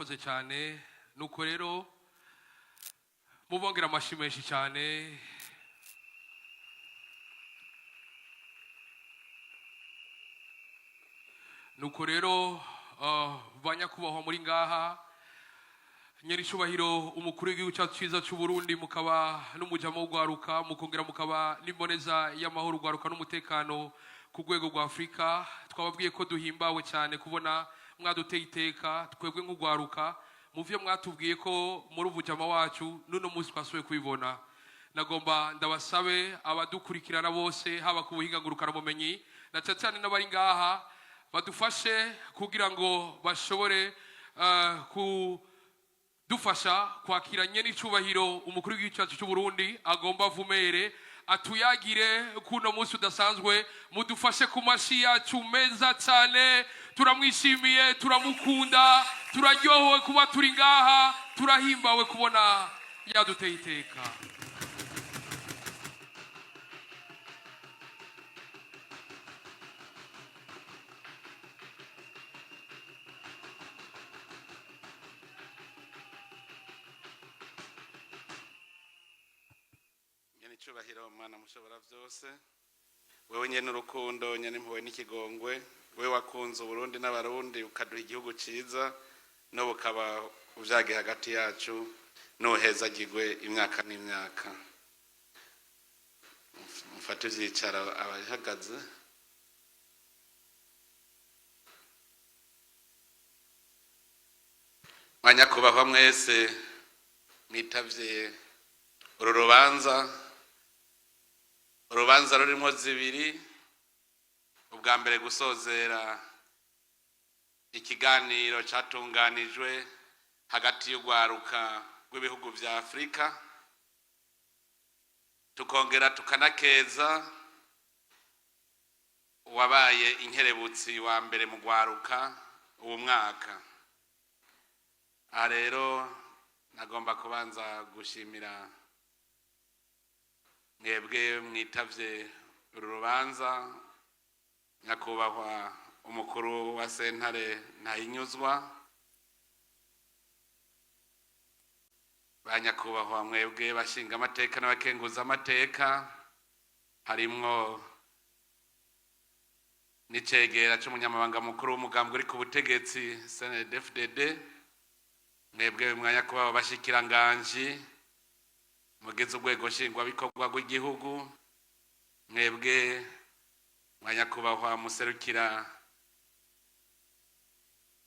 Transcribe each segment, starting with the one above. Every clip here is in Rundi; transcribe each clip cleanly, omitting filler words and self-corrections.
Murakoze cyane. Nuko rero mubongera amashyi menshi cyane. Nuko rero banyakubahwa muri ngaha, nyir'icyubahiro umukuru w'igihugu cyacu cyiza cy'u Burundi, mukaba n'umujama w'ugwaruka, mukongera mukaba n'imboneza y'amahoro, ugwaruka n'umutekano ku rwego rwa Afurika, twababwiye ko duhimbawe cyane kubona mwaduteye iteka twebwe nk'ugwaruka. Mu byo mwatubwiye ko muri ubujama wacu, n'uno munsi twasubiye kubibona. Nagomba ndabasabe abadukurikirana bose, haba ku buhinga ngurukanabumenyi na cyane cyane n'abari ngaha, badufashe kugira ngo bashobore ku dufasha kwakira nyene icubahiro umukuru w'igihugu cyacu cy'u Burundi agomba avumere atuyagire kuno munsi udasanzwe. Mudufashe ku mashi yacu meza cyane. Turamwishimiye, turamukunda, turaryohewe kuba turi ngaha, turahimbawe kubona yaduteye iteka. Nyene icubahiro, Mwana mushobora byose, wewe nyene urukundo, nyene impuhwe n'ikigongwe, wewe wakunze Uburundi n'Abarundi ukaduha igihugu ciza, n'ubu ukaba uvyagiye hagati yacu, nuhezagirwe imyaka n'imyaka. Mufate ivyicaro abahagaze. Banyakubahwa mwese mwitavye uru rubanza, urubanza rurimo zibiri: ubwa mbere gusozera ikiganiro cyatunganijwe hagati y'urwaruka rw'ibihugu vya Afurika, tukongera tukanakeza uwabaye inkerebutsi wa mbere mu rwaruka uwo mwaka. Aha rero nagomba kubanza gushimira mwebwe mwitavye uru rubanza, nyakubahwa umukuru wa sentare Ntahinyuzwa, ba nyakubahwa mwebwe bashinga amateka n'abakenguza amateka, harimwo n'icegera c'umunyamabanga mukuru w'umugambwe uri ku butegetsi CNDD-FDD, mwebwe mwanyakubahwa bashikiranganji mugize urwego nshingwabikorwa rw'igihugu, mwebwe mwanyakubahwa muserukira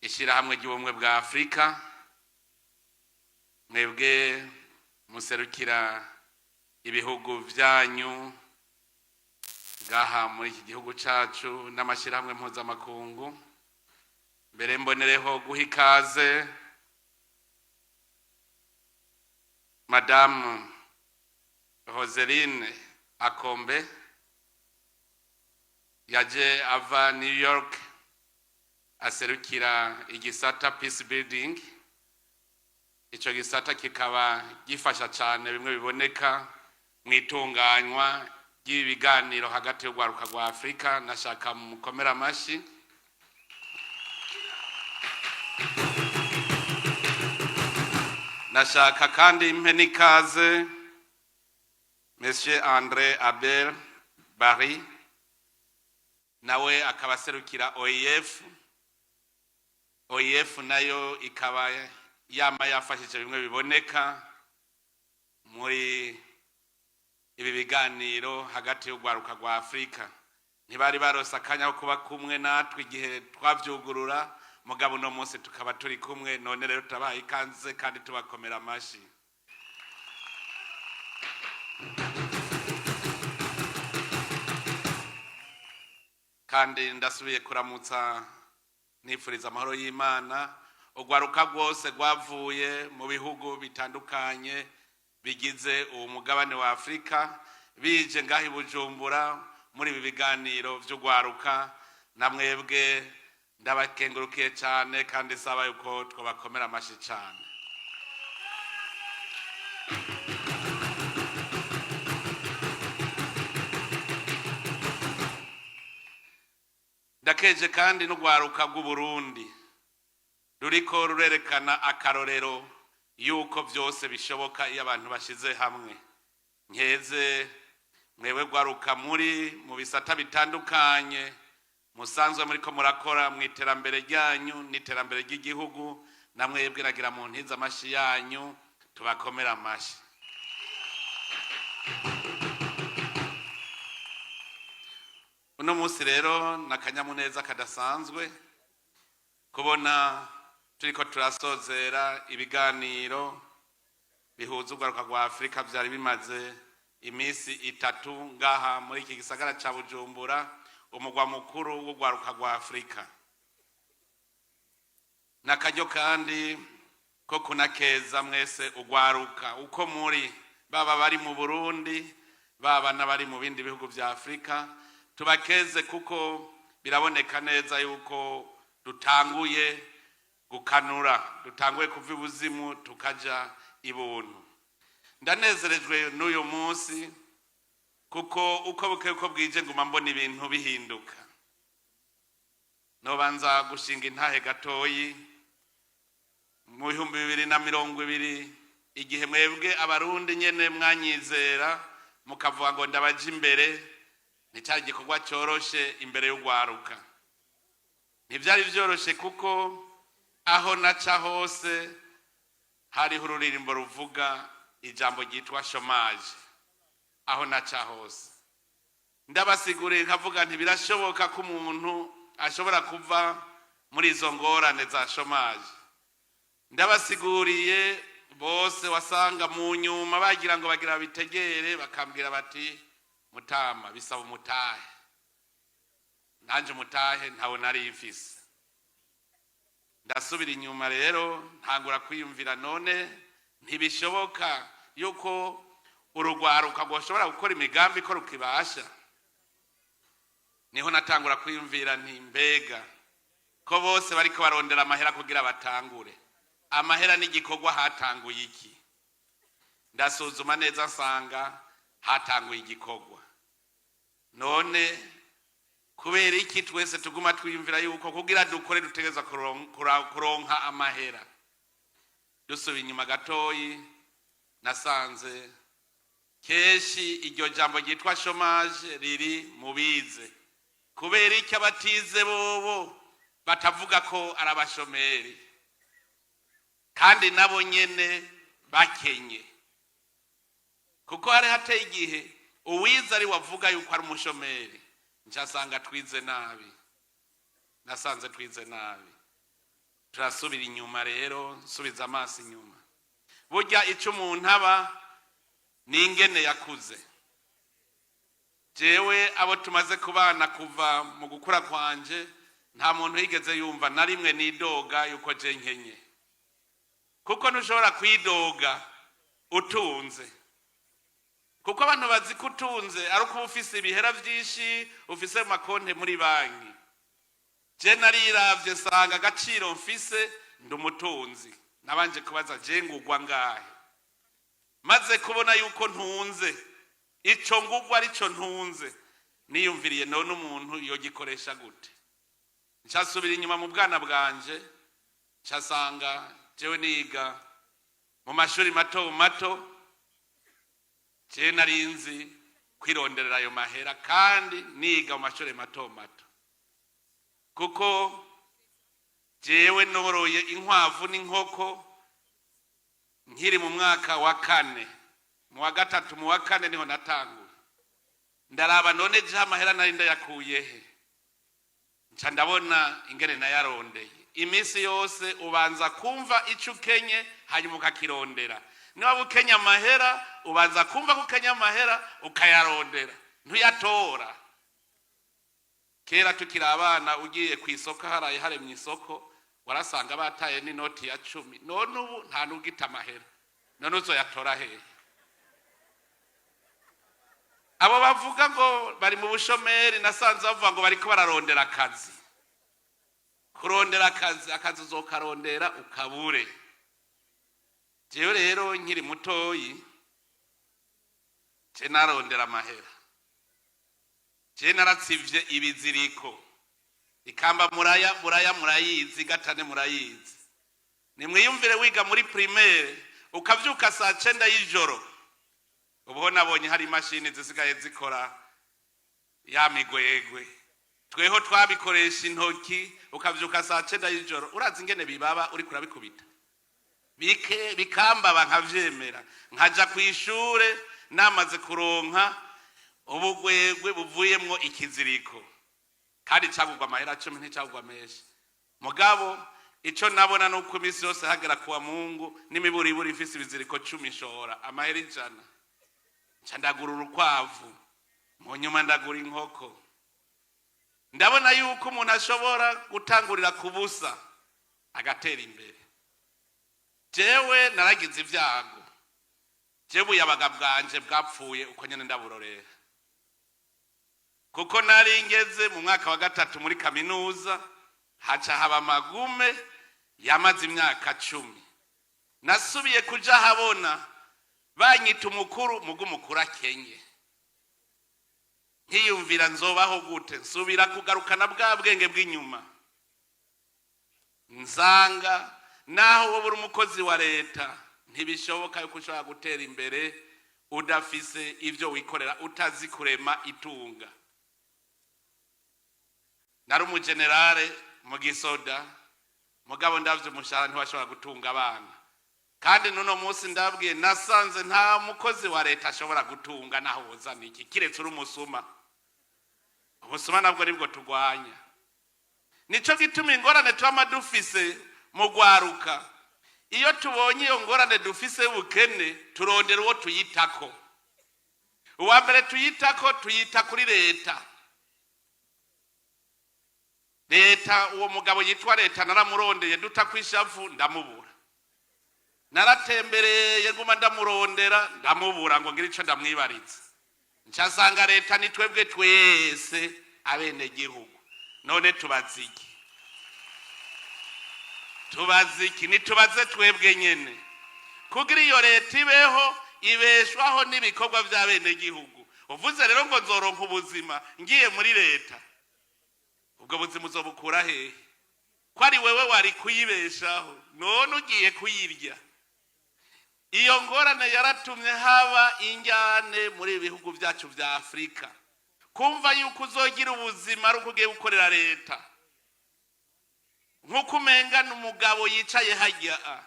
ishyirahamwe ry'ubumwe bwa Afurika, mwebwe muserukira ibihugu vyanyu ngaha muri iki gihugu cacu n'amashyirahamwe mpuzamakungu, mbere mbonereho guha ikaze Madamu Roseline Akombe yaje ava New York aserukira igisata Peace Building. Ico gisata kikaba gifasha cane bimwe biboneka mu itunganywa ry'ibi biganiro hagati y'urwaruka rwa Afurika. Nashaka mukomera amashi. Nashaka kandi mpe n'ikaze Monsieur André Abel Barry, nawe akaba aserukira OIF. OIF nayo ikaba yama yafashije bimwe biboneka muri ibi biganiro hagati y'urwaruka rwa Afurika. Ntibari barose akanya ko kuba kumwe natwe igihe twavyugurura, mugabo uno munsi tukaba turi kumwe. None rero turabaha ikaze kandi tubakomera amashi. Kandi ndasubiye kuramutsa nifuriza amahoro y'Imana urwaruka rwose rwavuye mu bihugu bitandukanye bigize uwo mugabane wa Afurika, bije ngaho i Bujumbura muri ibi biganiro vy'urwaruka. Na mwebwe ndabakengurukiye cyane kandi saba yuko twabakomera amashi cyane. Ndakeje kandi n'urwaruka rw'Uburundi. Ruriko rurerekana akarorero yuko byose bishoboka iyo abantu bashize hamwe. Nkeze mwewe gwaruka muri mu bisata bitandukanye musanzwe muriko murakora mu iterambere ryanyu n'iterambere ry'igihugu, na mwebwe nagira mu ntiza amashi yanyu, tubakomera amashi. Uno munsi rero ni akanyamuneza kadasanzwe kubona turiko turasozera ibiganiro bihuza urwaruka rwa Afurika byari bimaze iminsi 3 ngaha muri iki gisagara ca Bujumbura, umugwa mukuru w'urwaruka rwa Afurika. N'akaryo kandi ko kunakeza mwese urwaruka uko muri, baba bari mu Burundi, baba n'abari mu bindi bihugu vya Afurika, tubakeze kuko biraboneka neza yuko dutanguye gukanura, dutanguye kuva ibuzimu tukaja ibuntu. Ndanezerejwe n'uyu munsi kuko uko bukeye uko bwije nguma mbona ibintu bihinduka. Nobanza gushinga intahe gatoyi mu 2020, igihe mwebwe Abarundi nyene mwanyizera mukavuga ngo ndabaje imbere, nticyari igikorwa cyoroshe imbere y'urwaruka. Ntibyari byoroshe kuko aho naca hose hariho ururirimbo ruvuga ijambo ryitwa chômage. Aho naca hose ndabasiguriye nkavuga nti birashoboka ko umuntu ashobora kuva muri izo ngorane za chômage. Ndabasiguriye bose wasanga mu nyuma bagira ngo bagira bitegere, bakambwira bati mutama bisaba umutahe. Nanje umutahe ntawo nari mfise. Ndasubira inyuma rero ntangura kwiyumvira, none ntibishoboka yuko urugwaruka rwoshobora gukora imigambi ko rukibasha. Niho natangura kwiyumvira nti mbega ko bose bariko barondera amahera kugira batangure, amahera n'igikorwa hatanguye iki? Ndasuzuma neza nsanga hatanguye igikorwa. None kubera iki twese tuguma twiyumvira yuko kugira dukore dutegereza kuronka amahera? Dusubiye inyuma gatoyi nasanze kenshi iryo jambo ryitwa chômage riri mu bize. Kubera iki abatize bobo batavuga ko ari abashomeri kandi nabo nyene bakenye? Kuko hari hateye igihe uwize ari wavuga yuko ari umushomeri. Ncasanga twize nabi, nasanze twize nabi. Turasubira inyuma rero, nsubiza amaso inyuma. Burya ico umuntu aba ni ingene yakuze. Jewe abo tumaze kubana kuva mu gukura kwanje, nta muntu yigeze yumva na rimwe nidoga yuko je nkenye, kuko ntushobora kwidoga utunze, kuko abantu bazi ko utunze ari uko uba ufise ibihera vyinshi, ufise makonte muri banki. Je nariravye nsanga agaciro mfise ndi umutunzi. Nabanje kubaza je ngugwa ngahe, maze kubona yuko ntunze, ico ngugwa arico ntunze, niyumviriye none umuntu yogikoresha gute? Ncasubira inyuma mu bwana bwanje, ncasanga jewe niga mu mashuri mato mato, je narinzi kwironderera ayo mahera kandi niga mu mashuri mato mato, kuko jewe noroye inkwavu n'inkoko nkiri mu mwaka wa kane, mu wa gatatu, mu wa kane niho natanguye. Ndaraba none je amahera nari ndayakuye he? Nca ndabona ingene nayarondeye. Iminsi yose ubanza kumva ico ukenye, hanyuma ukakirondera. Niba ukenye amahera, ubanza kumva ko ukenye amahera, ukayarondera, ntuyatora. Kera tukiri abana, ugiye ku isoko haraye haremye isoko, warasanga bataye n'inoti ya 10. None ubu nta n'ugita amahera, none uzoyatora hehe? Abo bavuga ngo bari mu bushomeri, nasanze bavuga ngo bariko bararondera akazi. Kurondera akazi, akazi uzokarondera ukabure. Jewe rero nkiri mutoyi je narondera amahera, je naratsivye ibiziriko ikamba muraya muraya murayizi, gatane murayizi. Nimwiyumvire wiga muri primaire, ukavyuka saa 9 y'ijoro. Ubu nabonye hari imashini zisigaye zikora ya migwegwe, tweho twabikoresha intoki. Ukavyuka saa 9 y'ijoro, urazi ingene bibaba uriko urabikubita, bike bikambaba, nkavyemera, nkaja kw'ishure namaze kuronka ubugwegwe buvuyemwo ikiziriko, kandi cagurwa amahera 10, nticagurwa menshi. Mugabo ico nabona nuko iminsi yose hagera kuwa Mungu, n'imiburiburi ifise ibiziriko 10, nshora amahera 100, nca ndagura urukwavu, mu nyuma ndagura inkoko. Ndabona yuko umuntu ashobora gutangurira ku busa agatera imbere. Jewe naragize ibyago, jewe ubuyabaga bwanje bwapfuye uko nyene ndaburorera, kuko nari ngeze mu mwaka wa gatatu muri kaminuza, haca haba amagume yamaze imyaka 10. Nasubiye kuja habona banyita umukuru, muga umukuru akenye. Nkiyumvira nzobaho gute? Nsubira kugarukana bwa bwenge bw'inyuma, nsanga naho wowe uri umukozi wa leta, ntibishoboka yuko ushobora gutera imbere udafise ibyo wikorera, utazi kurema itunga. Nari umujenerale mu gisoda, mugabo ndavye umushahara ntiwashobora gutunga abana. Kandi n'uno munsi ndabwiye, nasanze nta mukozi wa leta ashobora gutunga naho wozana iki, kiretse uri umusuma. Ubusuma nabwo nibwo turwanya. Nico gituma ingorane twama dufise mu rwaruka, iyo tubonye iyo ngorane dufise y'ubukene, turondera uwo tuyitako. Uwa mbere tuyitako, tuyita kuri leta. Leta, uwo mugabo yitwa leta, naramurondeye duta kwishavu, ndamubura. Naratembereye, nguma ndamurondera, ndamubura, ngo ngire ico ndamwibaritse. Ncasanga leta ni twebwe twese abenegihugu. None tubaze iki? Tubaze iki? Nitubaze twebwe nyene. Kugira iyo leta ibeho, ibeshwaho n'ibikorwa by'abenegihugu. Uvuze rero ngo nzoronka ubuzima ngiye muri leta, ubwo buzima uzobukura hehe, ko ari wewe wari kuyibeshaho, none ugiye kuyirya? Iyo ngorane yaratumye haba injyane muri ibi bihugu byacu vya Afurika, kumva yuko uzogira ubuzima ari uko ugiye gukorera leta, nk'uko umenga ni umugabo yicaye hajya.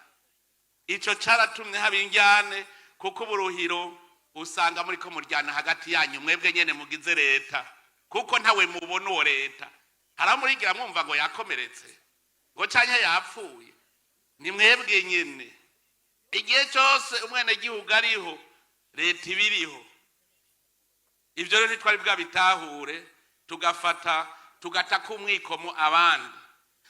Ico caratumye haba injyane, kuko uburuhiro usanga muriko muryana hagati yanyu mwebwe nyene mugize leta, kuko ntawe mubona uwo leta. Haramurigira mwumva ngo yakomeretse, ngo canke yapfuye. Ni mwebwe nyene. Igihe cyose umwenegihugu ariho, leta iba iriho. Ibyo rero ntitwari bwabitahure, tugafata tugataka umwikomo abandi.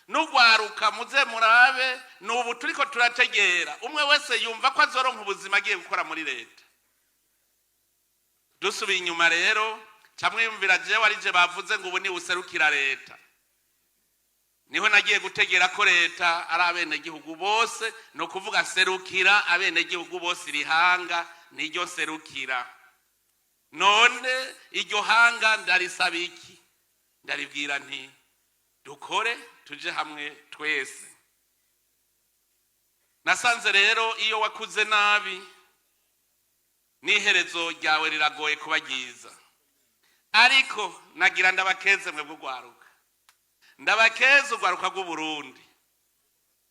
N'ugwaruka, muze murabe, ni ubu turiko turategera. Umwe wese yumva ko azoronka ubuzima agiye gukora muri leta. Dusubiye inyuma rero, camwiyumvira jewe arije bavuze ngo ubu ni userukira leta. Niho nagiye gutegera ko leta ari abenegihugu bose, ni ukuvuga serukira abenegihugu bose, irihanga niryo serukira. None iryo hanga ndarisaba iki? Ndaribwira nti: dukore, tuje hamwe twese. Nasanze rero iyo wakuze nabi, n'iherezo ryawe riragoye kuba ryiza. Ariko nagira ndabakeze mwebwe urwaruka, ndabakeze urwaruka rw'Uburundi,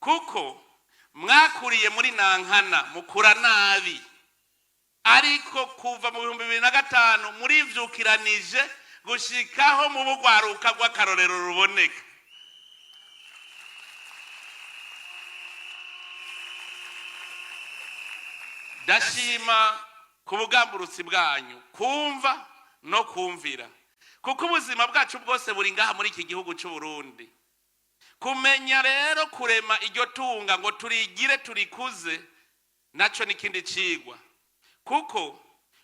kuko mwakuriye muri nankana, mukura nabi, ariko kuva mu 2005 murivyukiranije gushikaho mu bugwaruka rw'akarorero ruboneka. Ndashima ku bugamburutsi bwanyu, kumva no kumvira, kuko ubuzima bwacu bwose buri ngaha muri iki gihugu cy'u Burundi. Kumenya rero kurema iryo tunga ngo turigire, turikuze, naco n'ikindi cigwa, kuko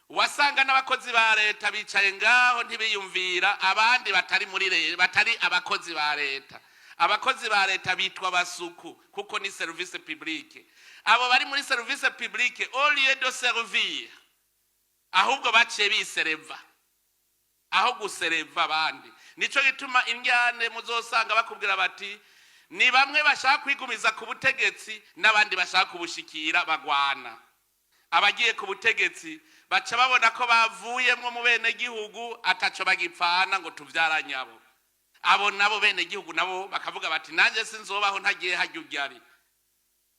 wasanga n'abakozi ba leta bicaye ngaho ntibiyumvira abandi batari muri leta, batari abakozi ba leta. Abakozi ba leta bitwa basuku, kuko ni service publique. Abo bari muri service publique, au lieu de servir, ahubwo baciye bisereva aho gusereva abandi. Nico gituma indyane muzosanga bakubwira bati Ni bamwe bashaka kwigumiza ku butegetsi n'abandi bashaka kubushikira bagwana. Abagiye ku butegetsi baca babona ko bavuyemwo mu bene gihugu, ataco bagipfana ngo tuvyaranyabo. Abo nabo bene gihugu nabo bakavuga bati: "Nanjye sinzobaho ntagiye hajya ujyari."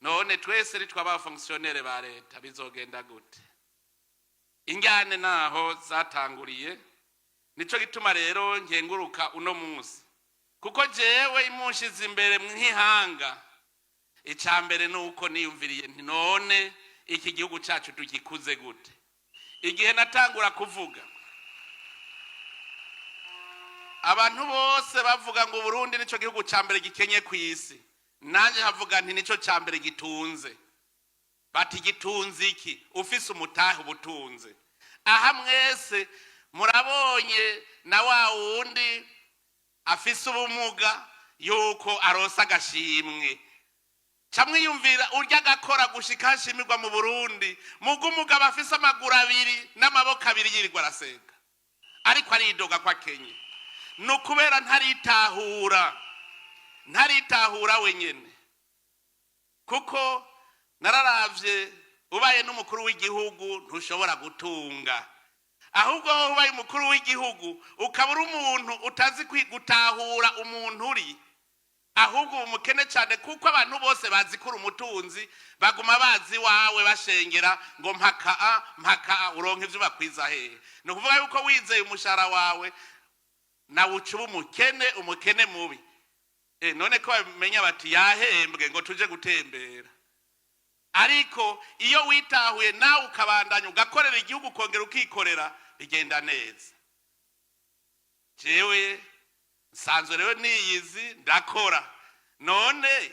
None twese nitwaba abafonctionnaires ba leta, bizogenda gute? Injyane naho zatanguriye. Nico gituma rero nkenguruka uno munsi, kuko jewe imunshize imbere nk'ihanga, icya mbere ni uko niyumviriye nti: "None iki gihugu cyacu tugikuze gute?" Igihe natangura kuvuga, abantu bose bavuga ngo Burundi nico gihugu cya mbere gikenye ku isi. Nanjye havuga nti: "Nico cya mbere gitunze." Bati: "Gitunze iki?" Ufise umutahe ubutunze. Aha mwese murabonye na wa wundi afise ubumuga yuko aronsa agashimwe. Camwiyumvira urya agakora gushika hashimirwa mu Burundi, muga umugabo afise amaguru abiri n'amaboko abiri yirirwa arasenga, ariko aridoga ko akenye. Ni ukubera ntaritahura, ntaritahura wenyene. Kuko nararavye, ubaye n'umukuru w'igihugu ntushobora gutunga. Ahubwo wowe ubaye umukuru w'igihugu ukaba uri umuntu utazi gutahura umuntu uri, ahubwo uba umukene cyane, kuko abantu bose bazi ko uri umutunzi. Baguma bazi wawe bashengera ngo mpaka a mpaka a uronka ivyo bakwiza hehe. Ni ukuvuga yuko wizeye umushahara wawe, nawe uca uba umukene, umukene mubi. None ko bamenya bati yahembwe ngo tuje gutembera. Ariko iyo witahuye nawe ukabandanya ugakorera igihugu, ukongera ukikorera, bigenda neza. Jewe nsanzwe rero niyizi, ndakora. None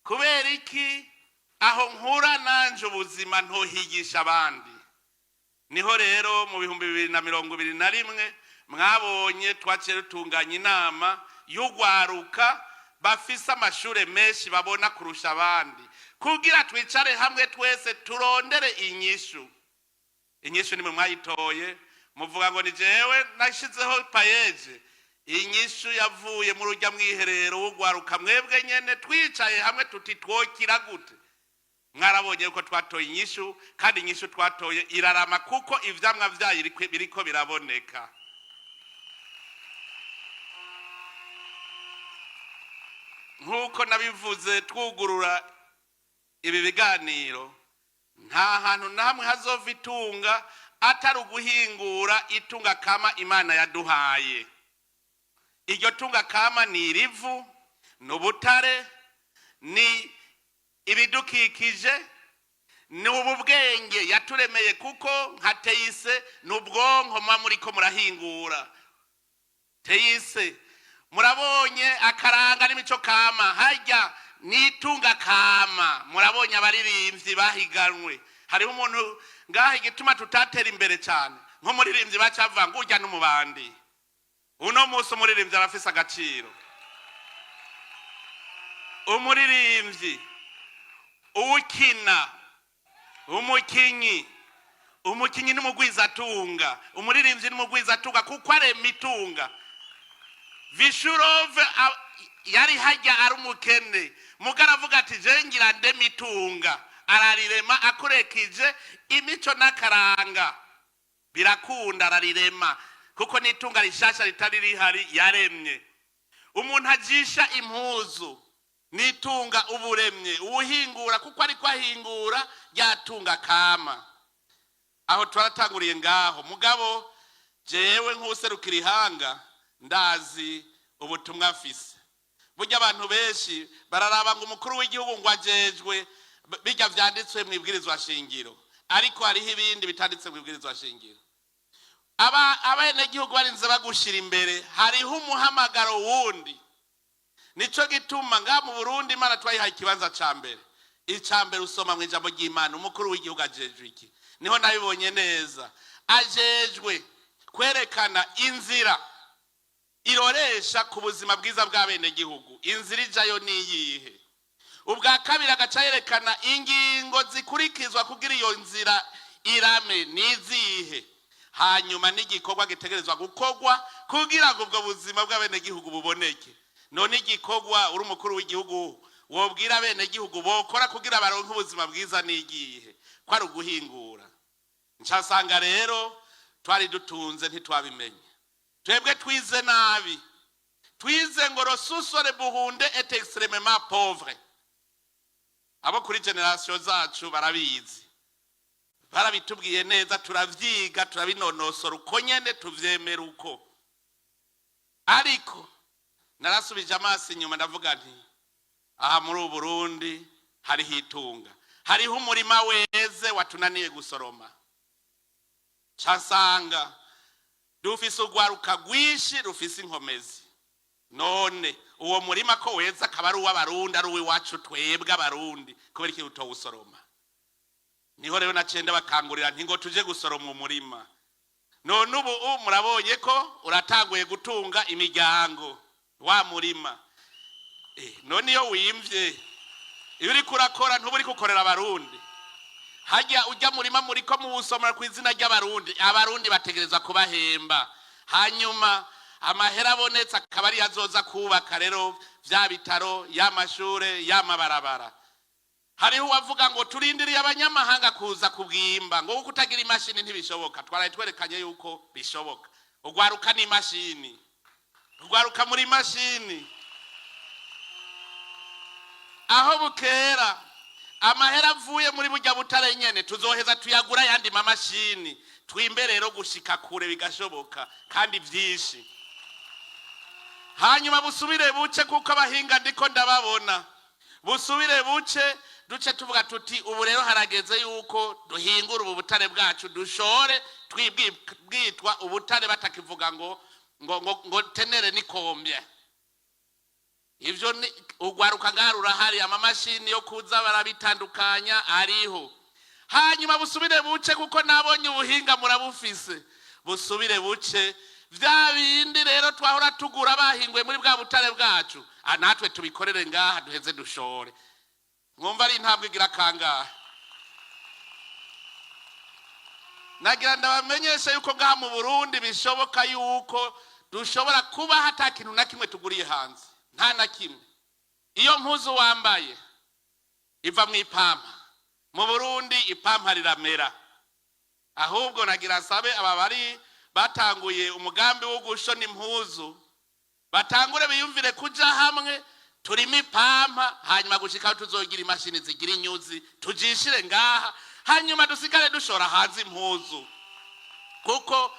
kubera iki aho nkura nanje ubuzima ntohigisha abandi? Niho rero mu 2021 mwabonye twaciye dutunganya inama y'ugwaruka bafise amashure menshi babona kurusha abandi, kugira twicare hamwe twese turondere inyishu. Inyishu nimwe mwayitoye, muvuga ngo ni jewe nashizeho PAEEJ. Inyishu yavuye muri urya mwiherero w'ugwaruka mwebwe nyene, twicaye hamwe tuti: "Twokira gute?" Mwarabonye yuko twatoye inyishu, kandi inyishu twatoye irarama, kuko ivyamwa vyayo biriko biraboneka. Nk'uko nabivuze twugurura ibi biganiro, nta hantu na hamwe hazova itunga atari uguhingura itunga kama Imana yaduhaye. Iryo tunga kama ni irivu, ni ubutare, ni ibidukikije, ni ubu bwenge yaturemeye, kuko nka teyise ni ubwonko muba muriko murahingura. Teyise murabonye akaranga n'imico kama, harya ni itunga kama. Murabonye abaririmbyi bahiganwe. Hariho umuntu ngaha, igituma tutatera imbere cyane, nk'umuririmbyi bacavuga ngo urya n'umubandi. Uno munsi umuririmbyi arafise agaciro. Umuririmbyi, uwukina, umukinyi, umukinyi n'umugwizatunga, umuririmbyi n'umugwizatunga, kuko arema itunga. Vichou Love yari hajya ari umukene, muga aravuga ati: "Je ngira ndema itunga." Ararirema akoresheje imico n'akaranga, birakunda, ararirema, kuko n'itunga rishasha ritari rihari yaremye. Umuntu ajisha impuzu n'itunga uburemye, uwuhingura, kuko ariko ahingura ryatunga kama. Aho twaratanguriye ngaho. Mugabo jewe nk'userukira ihanga, ndazi ubutumwa afise. Burya abantu benshi bararaba ngo umukuru w'igihugu ngo ajejwe bijya vyanditswe mu ibwirizwa shingiro, ariko hariho ibindi bitanditse mu ibwirizwa shingiro. Aba abenegihugu barinze bagushira imbere, hariho umuhamagaro wundi. Nico gituma ngaha mu Burundi Imana twayihaye ikibanza ca mbere. Ica mbere usoma mu ijambo ry'Imana: umukuru w'igihugu ajejwe iki? Niho nabibonye neza. Ajejwe kwerekana inzira iroresha ku buzima bwiza bw'abenegihugu. Inzira ijayo ni iyihe? Ubwa kabiri agaca yerekana ingingo zikurikizwa kugira iyo nzira irame ni izihe, hanyuma n'igikorwa gitegerezwa gukorwa kugira ngo ubwo buzima bw'abenegihugu buboneke. None igikorwa uri umukuru w'igihugu wobwira abenegihugu bokora kugira baronke ubuzima bwiza n'igihe ko ari uguhingura? Ncasanga rero twari dutunze, ntitwabimenye. Twebwe twize nabi, twize ngo le sous-sol burundais est extrêmement pauvre. Abo kuri génération zacu barabizi, barabitubwiye neza, turavyiga, turabinonosora uko nyene, tuvyemera uko. Ariko narasubije amaso inyuma, ndavuga nti aha muri ubu Burundi hariho itunga, hariho umurima weze watunaniye gusoroma. Casanga dufise urwaruka rwinshi rufise inkomezi. None uwo murima ko weza, akaba ari uw'Abarundi, ari uw'iwacu twebwe Abarundi, kubera iki utowusoroma? Niho rero naciye ndabakangurira nti ngo tuje gusoroma umurima. None ubu murabonye ko uratanguye gutunga imiryango wa murima. None iyo wimvye, iyo uriko urakora, ntuba uriko ukorera Abarundi? Hajya ujya murima muriko muwusomera ku izina ry'Abarundi, Abarundi bategerezwa kubahemba, hanyuma amahera abonetse akaba ariyo azoza kubaka rero vya bitaro, y'amashure, y'amabarabara. Hariho uwavuga ngo turindiriye abanyamahanga kuza kubwimba, ngo kuko utagira imashini ntibishoboka. Twaraye twerekanye yuko bishoboka. Ugwaruka n'imashini, ugwaruka muri mashini. Aho bukera amahera avuye muri burya butare nyene tuzoheza tuyagura ayandi mamashini, twimbe rero gushika kure, bigashoboka kandi vyinshi. Hanyuma busubire buce, kuko abahinga ndiko ndababona. Busubire buce, duce tuvuga tuti ubu rero harageze yuko duhingura ubu butare bwacu, dushore bwitwa ubutare, batakivuga ngo teneur ni combien. Ivyo ni ugwaruka ngaha rurahari, amamashini yo kuza barabitandukanya ariho. Hanyuma busubire buce, kuko nabonye ubuhinga murabufise. Busubire buce, vya bindi rero twahora tugura bahinguye muri bwa butare bwacu, natwe tubikorere ngaha, duheze dushore. Mwumva ari intambwe igira kangahe? Nagira ndabamenyesha yuko ngaha mu Burundi bishoboka yuko dushobora kuba hata kintu na kimwe tuguriye hanze, nta na kimwe. Iyo mpuzu wambaye iva mu ipampa. Mu Burundi ipampa riramera. Ahubwo nagira nsabe aba bari batanguye umugambi wo gushona impuzu, batangure biyumvire kuja hamwe, turime ipampa, hanyuma gushika aho tuzogira imashini zigira inyuzi, tujishire ngaha, hanyuma dusigare dushora hanze impuzu. Kuko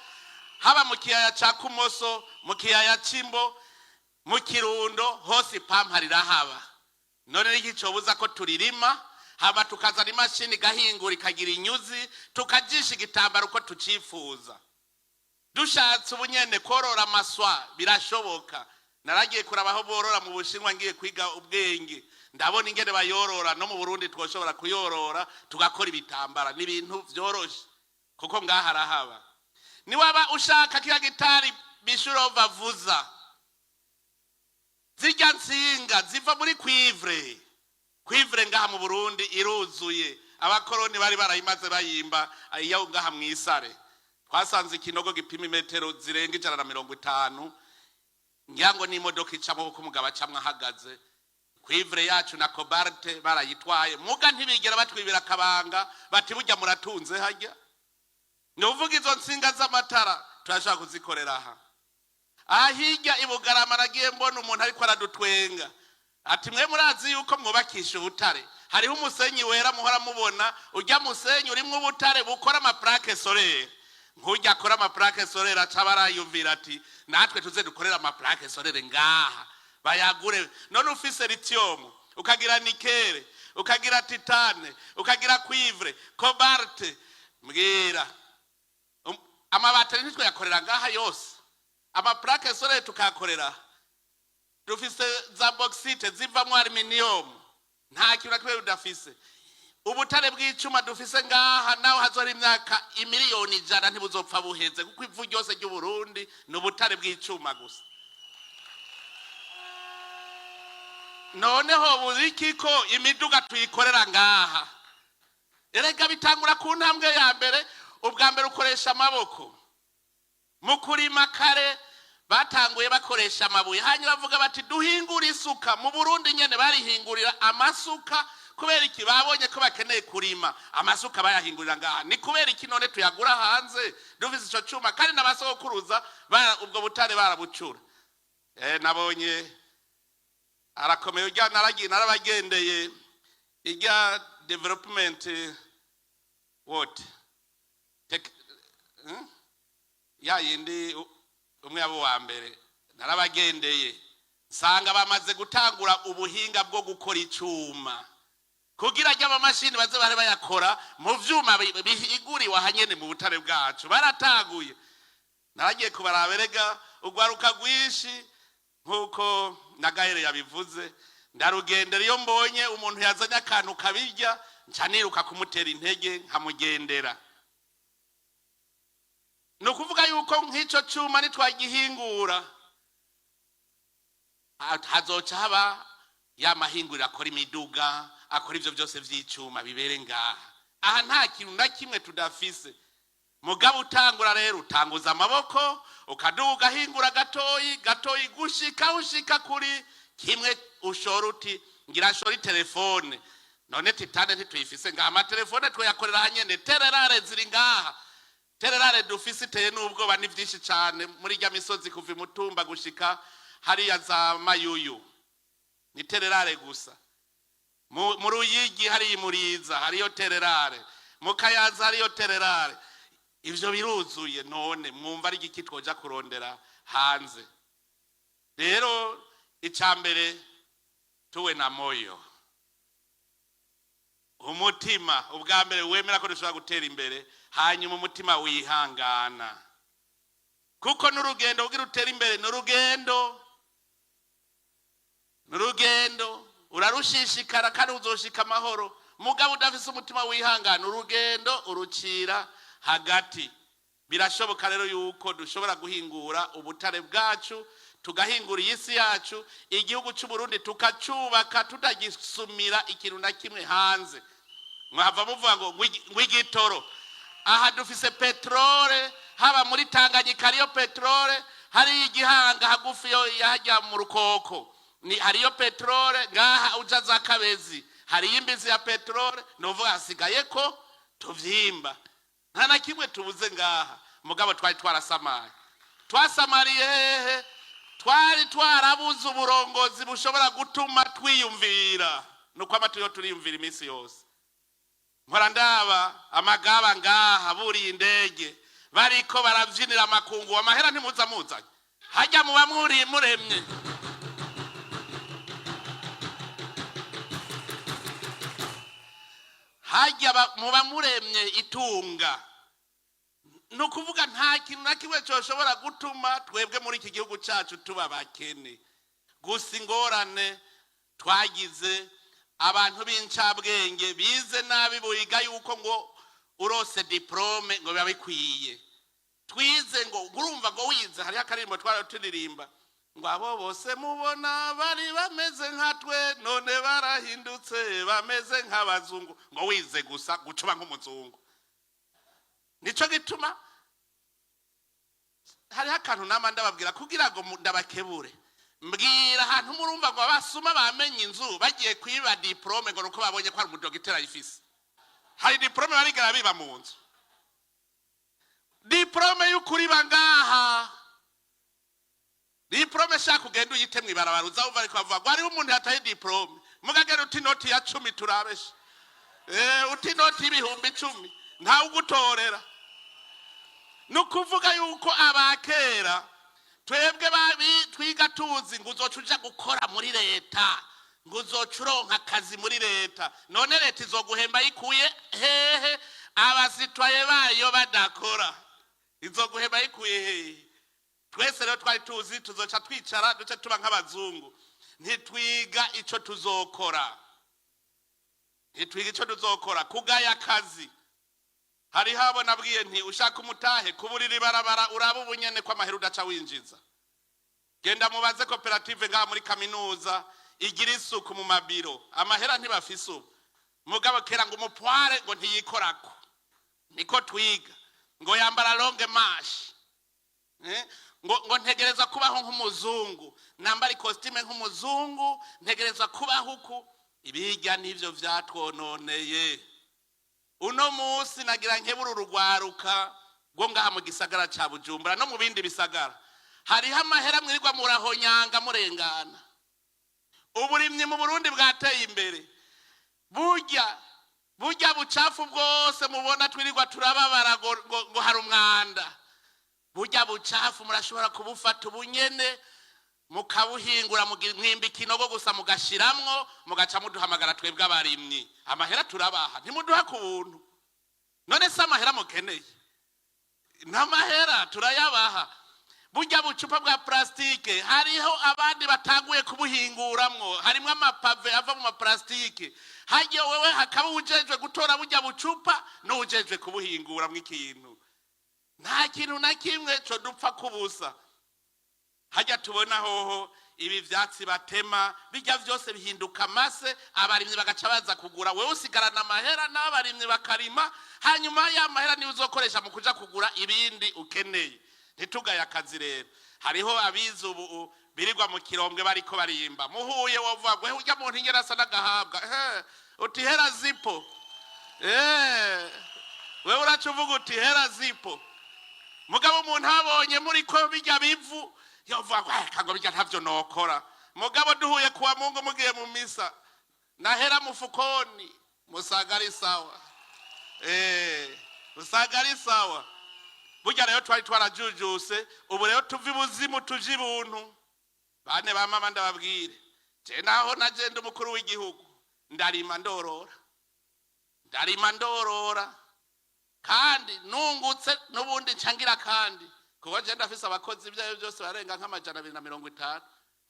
haba mu kiyaya ca Kumoso, mu kiyaya c'Imbo, mu Kirundo, hose ipampa rirahaba. None niki cobuza ko turirima, hama tukazana imashini igahingura, ikagira inyuzi, tukajisha igitambaro uko tucifuza? Dushatse ubunyene korora amaswa birashoboka. Naragiye kuraba aho borora mu Bushinwa, ngiye kwiga ubwenge, ndabona ingene bayorora. No mu Burundi twoshobora kuyorora, tugakora ibitambara. Ni ibintu vyoroshe kuko ngaha arahaba. Niwaba ushaka kiriya gitari bishurova avuza, zirya nsinga ziva muri cuivre. Cuivre ngaha mu Burundi iruzuye, abakoroni bari barayimaze bayimba. Iyo ngaha mw'Isare twasanze ikinogo gipima imetero zirenga 150, ngira ngo n'imodoka icamo, kuko umugabo acamwo ahagaze. Cuivre yacu na cobalt barayitwaye, muga ntibigera batwibira akabanga, bati burya muratunze hajya. Ni uvuga izo nsinga z'amatara turashobora kuzikorera aha. Aha hirya i Bugarama nagiye mbona umuntu ariko aradutwenga, ati mwe murazi yuko mwubakisha ubutare? Hariho umusenyi wera muhora mubona, ujya musenyi urimwo ubutare bukora ama plaques solaires. Nk'ujya akora ama plaques solaires aca barayumvira ati natwe tuze dukorera ama plaques solaires ngaha, bayagure. None ufise lithium, ukagira nickel, ukagira titane, ukagira cuivre, cobalt, mbwira. Amabateri ntitwayakorera ngaha yose? Ama plaques solaires tukayakorera. Dufise za bauxite zivamwo aluminium. Nta kintu na kimwe budafise. Ubutare bw'icuma dufise ngaha, naho hazora imyaka 100,000,000 ntibuzopfa buheze, kuko ivu ryose ry'Uburundi ni ubutare bw'icuma gusa. Noneho buriki ko imiduga tuyikorera ngaha? Erega bitangura ku ntambwe ya mbere. Ubwa mbere ukoresha amaboko mu kurima kare. Batanguye bakoresha amabuye, hanyuma bavuga bati duhingure isuka. Mu Burundi nyene barihingurira amasuka. Kubera iki? Babonye ko bakeneye kurima, amasuka bayahingurira ngaha. Ni kubera iki none tuyagura hanze dufise ico cuma, kandi n'abasogokuruza ubwo butare barabucura? Nabonye arakomeye urya. Naragiye, narabagendeye irya development what Tech? Ya yindi umwe yabo wa mbere narabagendeye, nsanga bamaze gutangura ubuhinga bwo gukora icuma kugira ajya amamashini baze bare bayakora mu vyuma bihiguriwe ahanyene mu butare bwacu. Baratanguye, naragiye kubaraba. Erega urwaruka rwinshi, nk'uko na Gahere yabivuze, ndarugendera. Iyo mbonye umuntu yazanye akantu kabirya, nca niruka kumutera intege, nkamugendera. Ni ukuvuga yuko nk'icyo cyuma nitwagihingura, hazoca haba ya mahinguriro akora imiduga, akora ivyo byose vy'icuma, bibere ngaha. Aha nta kintu na kimwe tudafise. Mugabo utangura rero, utanguza amaboko, ukaduga, ugahingura gatoyi gatoyi, gushika ushika kuri kimwe ushora uti ngira nshora telefone. None titane ntituyifise ngaha? Amatelefone twayakorera hanyene. Terres rares ziri ngaha. Terres rares dufise iteye n'ubwoba, ni vyinshi cane muri rya misozi kuva imutumba gushika hariya za Mayuyu, ni terres rares gusa. Mu Ruyigi hariya imuriza hariyo terres rares, mu Kayanza hariyo terres rares. Ivyo biruzuye. None mwumva ari igiki twoja kurondera hanze? Rero ica mbere, tuwe na moyo, umutima ubwa mbere wemera ko dushobora gutera imbere, hanyuma umutima wihangana, kuko n'urugendo kugira utere imbere n'urugendo, n'urugendo urarushishikara kandi uzoshika amahoro. Mugabo udafise umutima wihangana, urugendo urucira hagati. Birashoboka rero yuko dushobora guhingura ubutare bwacu, tugahingura iyi si yacu, igihugu cy'u Burundi tukacubaka tutagisumira ikintu na kimwe hanze. Mwava muvuga ngo igitoro. Aha dufise peterole, haba muri Tanganyika hariyo peterole, hariyo igihanga hagufi yo yajya mu Rukoko ni hariyo peterole, ngaha uja za Kabezi hariyo imbizi ya peterole. Nuvuga hasigaye ko tuvyimba, nta na kimwe tubuze ngaha. Mugabo twari twarasamaye, twasamariye hehe? Twari twarabuze uburongozi bushobora gutuma twiyumvira. Nuko ama turiho turiyumvira iminsi yose. Mpora ndaba amagaba ngaha buriye indege, bariko baravyinira amakungu. Amahera ntimuza muzanye hajya, muba mwuriye muremye. Hajya muba muremye itunga. Ni ukuvuga nta kintu na kimwe cyoshobora gutuma twebwe muri iki gihugu cyacu tuba bakene. Gusa ingorane twagize, abantu b'incabwenge bize nabi, biga yuko ngo urose diplôme ngo biba bikwiye. Twize ngo urumva ngo wize, hariho akaririmbo twari turirimba ngo abo bose mubona bari bameze nka twe, none barahindutse bameze nk'abazungu. Ngo wize gusa gucuba nk'umuzungu. Nico gituma hariho akantu nama ndababwira kugira ngo ndabakebure. Mbwira ahantu murumva ngo abasuma bamenye inzu bagiye kwiba diplôme, ngo nuko babonye ko hari umudogiteri ayifise. Hari diplôme barigera biba mu nzu? Diplôme y'ukuri ngaha, diplôme shaka ugenda uyite mw'ibarabara, uza wumva ariko bavuga ngo hariho umuntu yataye diplôme. Mugagera uti inoti ya 10 turabeshe, uti inoti y'10,000, ntawe ugutorera. Ni ukuvuga yuko abakera twebwe babi twiga tuzi ngo uzoca uja gukora muri leta, ngo uzoca uronka akazi muri leta. None leta izoguhemba yikuye hehe abasitwaye bayo badakora? Izoguhemba yikuye hehe? Twese rero twari tuzi tuzoca twicara duce tuba nk'abazungu. Ntitwiga ico tuzokora, ntitwiga ico tuzokora. Kugaya akazi, hariho abo nabwiye nti ushaka umutahe kuburira ibarabara, uraba ubunyene ko amahera udaca winjiza. Genda mubaze koperative ngaha muri kaminuza igira isuku mu mabiro, amahera ntibafise ubu. Mugabo kera ngo umupware ngo ntiyikorako, niko twiga ngo yambara longue manche. Ngo ntegereza kubaho nk'umuzungu, nambara ikositime nk'umuzungu, ntegereza kubaho uku. Ibijya n'ibyo vyatwononeye. Uno munsi nagira nkebura urugwaruka rwo ngaha mu gisagara ca Bujumbura no mu bindi bisagara. Hariho amahera mwirirwa murahonyanga murengana. Uburimyi mu Burundi bwateye imbere. Burya burya bucafu bwose mubona twirirwa turababara ngo hari umwanda, burya bucafu murashobora kubufata ubunyene mukabuhingura, mwimba ikinogo gusa mugashiramwo, mugaca muduhamagara twebwe abarimyi. Amahera turabaha, ntimuduha ku buntu. None se amahera mukeneye n'amahera turayabaha. Burya bucupa bwa plastique, hariho abandi batanguye kubuhinguramwo, harimwo amapave ava mu maplastike. Hajya wewe hakaba ujejwe gutora burya bucupa n'ujejwe kubuhinguramwo ikintu. Nta kintu na kimwe co dupfa kubusa. Hajya tubona hoho ibi vyatsi batema, bijya vyose bihinduka amase, abarimyi bagaca baza kugura. Wewe usigarana amahera n'abarimyi bakarima, hanyuma ya mahera niyo uzokoresha mu kuja kugura ibindi ukeneye. Ntitugaye akazi rero. Hariho abize ubu birirwa mu kirombwe bariko barimba. Muhuye wovuga ngo: "Urya muntu ingene asa n'agahabwa." Uti: "Hera zipo." Wewe uraca uvuga uti: "Hera zipo." Mugabo umuntu abonye muri ko bijya bivu yovuga ngo: "Ah, kango bijya ntavyo nokora." Mugabo duhuye kuwa Mungu mugiye mu misa nahera mufukoni, musaga ari sawa, musaga ari sawa. Burya rero twari twarajujuse, ubu rero tuva ibuzimu tuje ibuntu. Bane ba mama, ndababwire, je naho nagenda umukuru w'igihugu, ndarima ndorora, ndarima ndorora, kandi nungutse n'ubundi ncangira. Kandi kuko je ndafise abakozi, ibyo aribyo byose barenga nka 250.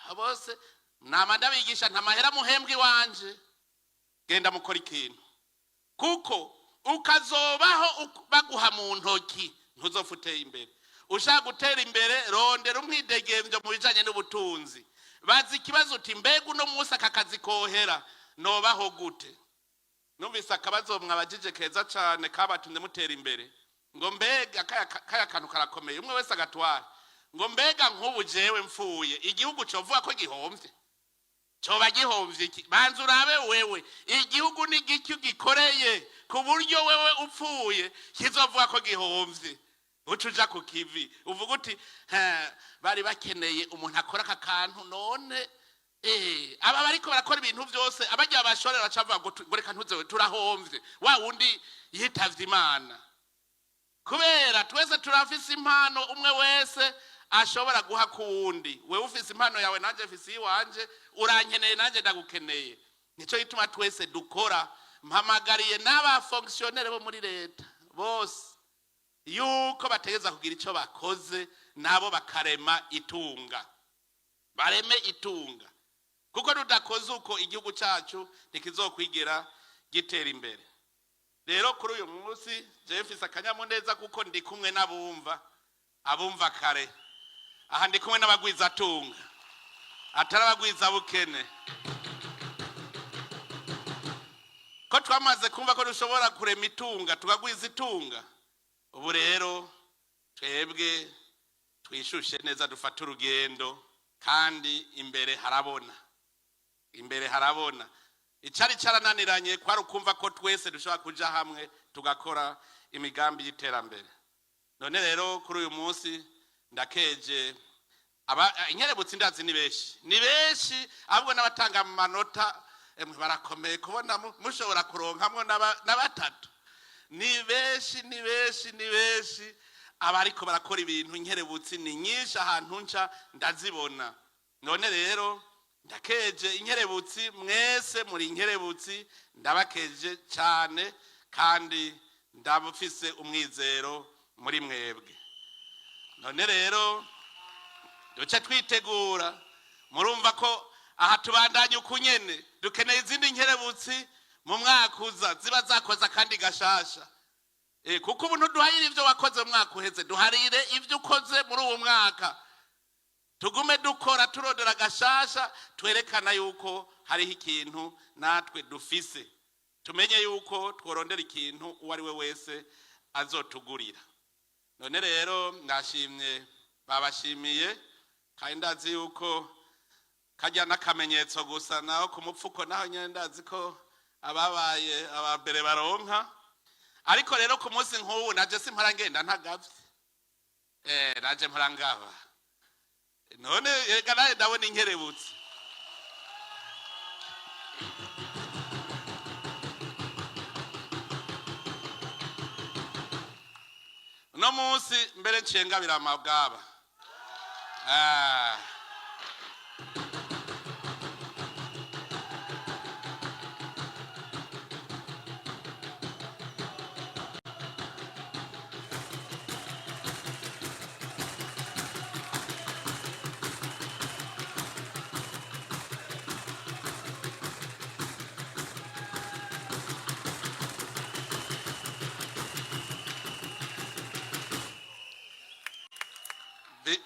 Abo bose nama ndabigisha: nta mahera muhembwa iwanje, genda mukora ikintu, kuko ukazobaho baguha mu ntoki ntuzopfa uteye imbere. Ushaka gutera imbere, rondera umwidegemvyo mu bijanye n'ubutunzi. Bazi ikibazo uti: "Mbega uno munsi aka kazi kohera nobaho gute?" Numvise akabazo mwabajije keza cane kabatumye mutera imbere, ngo mbega kaya kantu karakomeye, umwe wese agatwara, ngo mbega nk'ubu jewe mfuye igihugu covuga ko gihomvye, coba gihomvye iki? Banza urabe wewe igihugu n'igiki ugikoreye ku buryo wewe upfuye kizovuga ko gihomvye. Uca uja ku kivi uvuga uti: "Ha, bari bakeneye umuntu akora aka kantu." None aba bariko barakora ibintu byose, abagiye abashorera baca bavuga ngo reka ntuzewe, turahomvye wa wundi yitavye Imana. Kubera twese turafise impano, umwe wese ashobora guha ku wundi. Wewe ufise impano yawe, nanjye mfise iyiwanje. Urankeneye, nanjye ndagukeneye. Nico gituma twese dukora. Mpamagariye n'abafonctionnaires bo muri leta bose yuko bategeza kugira ico bakoze, nabo bakarema itunga, bareme itunga, kuko tudakoze uko igihugu cyacu ntikizokwigera gitera imbere. Rero kuri uyu munsi jewe mfise akanyamuneza kuko ndi kumwe n'abumva, abumva kare. Aha ndi kumwe n'abagwizatunga, atari abagwizabukene, ko twamaze kumva ko dushobora kurema itunga, tukagwiza itunga. Ubu rero twebwe twishushe neza, dufate urugendo, kandi imbere harabona, imbere harabona. Icari carananiranye kwari ukumva ko twese dushobora kuja hamwe tugakora imigambi y'iterambere. None rero kuri uyu munsi ndakeje aba inkerebutsi. Ndazi ni benshi, ni benshi, ahubwo n'abatanga amanota emwe barakomeye kubona mushobora kuronkamwo na batatu. Ni benshi, ni benshi, ni benshi abariko barakora ibintu. Inkerebutsi ni nyinshi, ahantu nca ndazibona. None rero ndakeje inkerebutsi mwese, muri inkerebutsi, ndabakeje cyane kandi ndabufise umwizero muri mwebwe. None rero duce twitegura. Murumva ko aha tubandanye ukunyene, dukeneye izindi nkerebutsi mu mwaka uza ziba zakoze akandi gashasha. Kuko ubu ntuduharire ivyo wakoze mu mwaka uheze, duharire ivyo ukoze muri uwo mwaka. Tugume dukora, turondera gashasha, twerekana yuko hariho ikintu natwe dufise, tumenye yuko tworondera ikintu uwo ari we wese azotugurira. None rero ndashimye Babashimiye kandi ndazi yuko kajya n'akamenyetso gusa, naho ku mupfuko naho nyine ndazi ko ababaye aba mbere baronka. Ariko rero ku munsi nk'ubu naje simpora ngenda ntagavye, naje mpora ngaba. None reka nawe ndabona inkerebutse. Uno munsi mbere nciye ngabira amabwaba. Ah.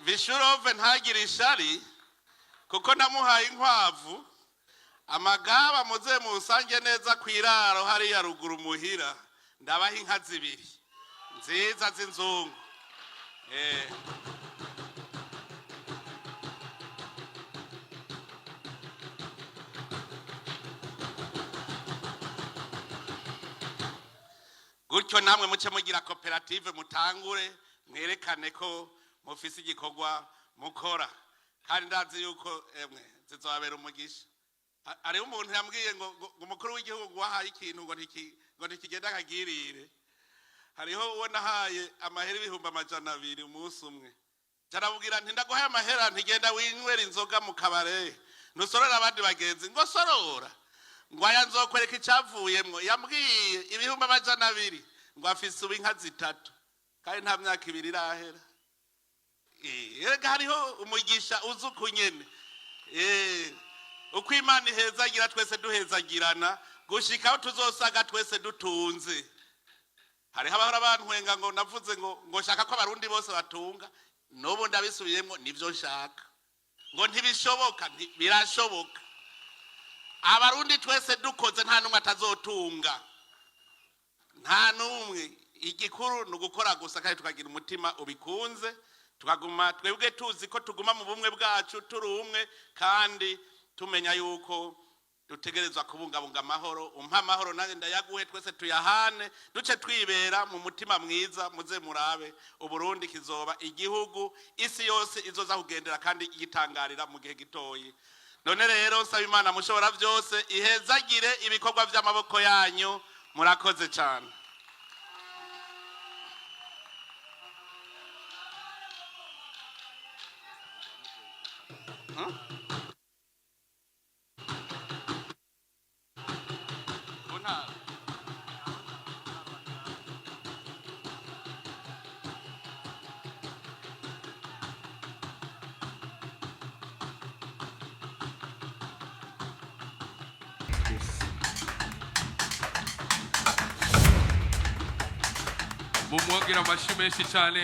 Vishurove ntagire ishari kuko namuhaye inkwavu. Amagaba muze musange neza ku iraro hariya ruguru muhira, ndabaha inka zibiri nziza z'inzungu. Gutyo namwe muce mugira koperative, mutangure mwerekane ko mufise igikorwa mukora, kandi ndazi yuko emwe zizobabera umugisha. Hariho umuntu yambwiye ngo umukuru w'igihugu wahaye ikintu ngo ntikigenda akagirire. Hariho uwo nahaye amahera 200,000 umunsi umwe, ncaramubwira nti ndaguhaye amahera, ntigenda winywera inzoga mu kabare, ntusorora abandi bagenzi, ngo sorora, ngo aya nzokwereka icyavuyemwo. Yambwiye 200,000, ngo afise ubu inka zitatu kandi nta myaka 2 irahera. Erega hariho umugisha uzi uku nyene. Uko Imana ihezagira twese duhezagirana gushika aho tuzosaga twese dutunze. Hariho abahora bantwenga ngo navuze ngo nshaka ko abarundi bose batunga. N'ubu ndabisubiyemwo, nivyo nshaka. Ngo ntibishoboka, birashoboka. Abarundi twese dukoze nta n'umwe atazotunga, nta n'umwe. Igikuru ni ugukora gusa kandi tukagira umutima ubikunze, tukaguma twebwe tuzi ko tuguma mu bumwe bwacu turi umwe, kandi tumenya yuko dutegerezwa kubungabunga amahoro. Umpa amahoro nanjye ndayaguhe, twese tuyahane, duce twibera mu mutima mwiza. Muze murabe, Uburundi kizoba igihugu isi yose izoza kugendera kandi igitangarira mu gihe gitoyi. None rero nsaba Imana mushobora byose ihezagire ibikorwa by'amaboko yanyu. Murakoze cyane. Ku ntara. Mumwongera amashyi menshi cyane.